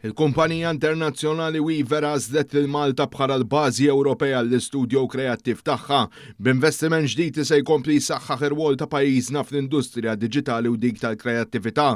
Il-kumpanija internazzjonali Weaver għażlet lil Malta bħala l-bażi Ewropea għall-istudio kreattiv tagħha, b'investiment ġdid li se jkompli jsaħħaħ ir-rwol ta' pajjiżna fl-industrija diġitali u dik tal-kreattività.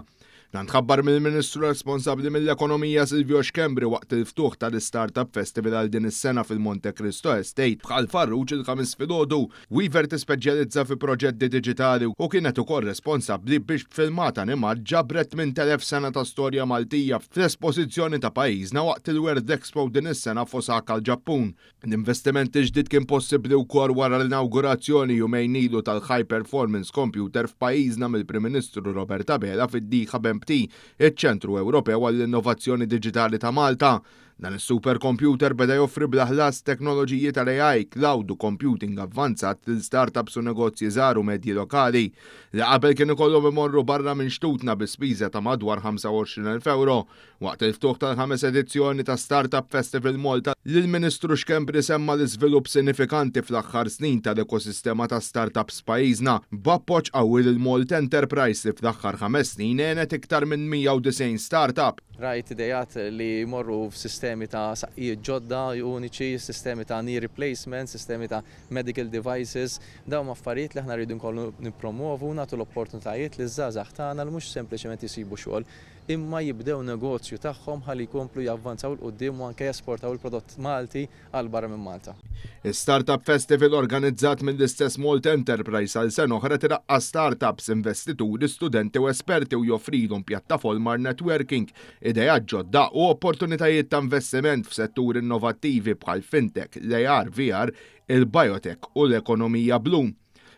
Dan tħabbar mill-Ministru responsabbli mill-Ekonomija Silvio Schembri waqt il-ftuħ tal-Startup Festival għal din is-sena fil-Monte Cristo Estate f'Ħal Farruġ il-Ħamis filgħodu. Weaver tispeċjalizza fi proġetti diġitali u kienet ukoll responsabbli biex b'filmat animat ġabret 8,000 sena ta' storja Maltija fl-espożizzjoni ta' pajjiżna waqt il-World Expo din is-sena f'Osaka l-Ġappun. L-investiment il-ġdid kien possibbli wkoll wara l-inawgurazzjoni jumejn ilu tal-High Performance Computer f'pajjiżna mill-Prim Ministru Robert Abela fid-DIHAB MT, iċ-Ċentru Ewropew għall-Innovazzjoni Diġitali ta' Malta. Dan is-supercomputer beda joffri bla ħlas teknoloġiji tal-AI, cloud u computing avvanzat lil startups u negozji żgħar u medji lokali li qabel kien ikollhom imorru barra minn xtutna bi spiża ta' madwar 25,000 ewro. Waqt il-ftuħ tal-ħames edizzjoni ta' Startup Festival Malta, l-Ministru Schembri semma l-iżvilupp sinifikanti fl-aħħar snin tal-ekosistema ta' startups f'pajjiżna, b'appoġġ qawwi lil Malta Enterprise li fl-aħħar ħames snin għenet iktar minn 190 startup. Rajt ideat li jmorru f'sistemi ta' saqqijiet ġodda uniċi, sistemi ta' knee replacement, sistemi ta' medical devices. Dawn huma affarijiet li aħna rridu nkomplu nippromwovu u nagħtu l-opportunitajiet liż-żgħażagħ tagħna li mhux sempliċement isibu xogħol, imma jibdew negozju tagħhom ħalli jkomplu javvanzaw 'il quddiem u anke jesportaw il-prodott Malti għal barra minn Malta. Is-Startup Festival organizzat mill-istess Malta Enterprise għal sena oħra tilaqqa' startups, investituri, studenti u esperti u joffrilhom pjattaforma għal networking, ideat ġodda u opportunitajiet ta' investiment f'setturi innovattivi bħall-fintech, l-AR, VR, il-biotech u l-ekonomija blu.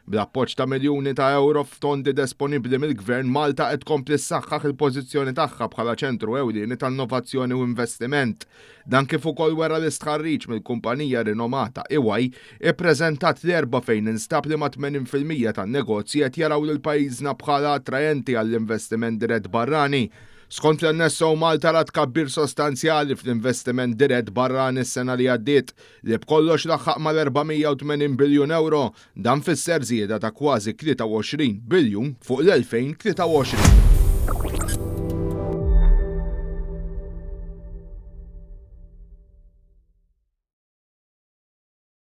Bl-appoġġ ta' miljuni ta' ewro f'fondi disponibbli mill-Gvern, Malta qed tkompli ssaħħaħ il-pożizzjoni tagħha bħala ċentru ewlieni ta' innovazzjoni u investiment. Dan kif ukoll wera l-istħarriġ mill-kumpanija rinomata EY ippreżentat l-Erbgħa fejn instab li ma' 80% tan-negozji qed jaraw lil pajjiżna bħala attraenti għall-investiment dirett barrani. Skont l-NSO, Malta rat tkabbir sostanzjali fl-investiment dirett barrani s-sena li għaddiet li b'kollox laħħaq mal-480 biljun euro. Dan fisser żieda ta' kważi 23 biljun fuq l-2023.